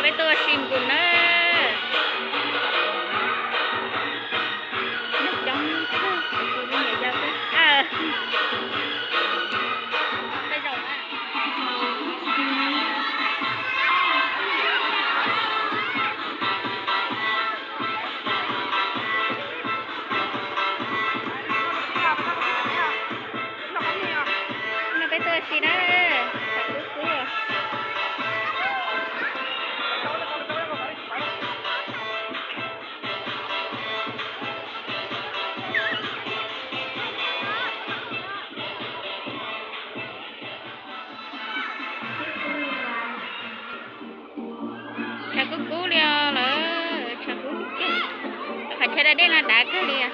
Peb tuaj ua si nkaus na. Neeg coob kawg, tsis yog yau xwb. No peb tuaj ua si na, tshav kub kub. Tshav kub kub li os lawm, tshav kub kawg. Qhov chaw da dej no dav kawg li os.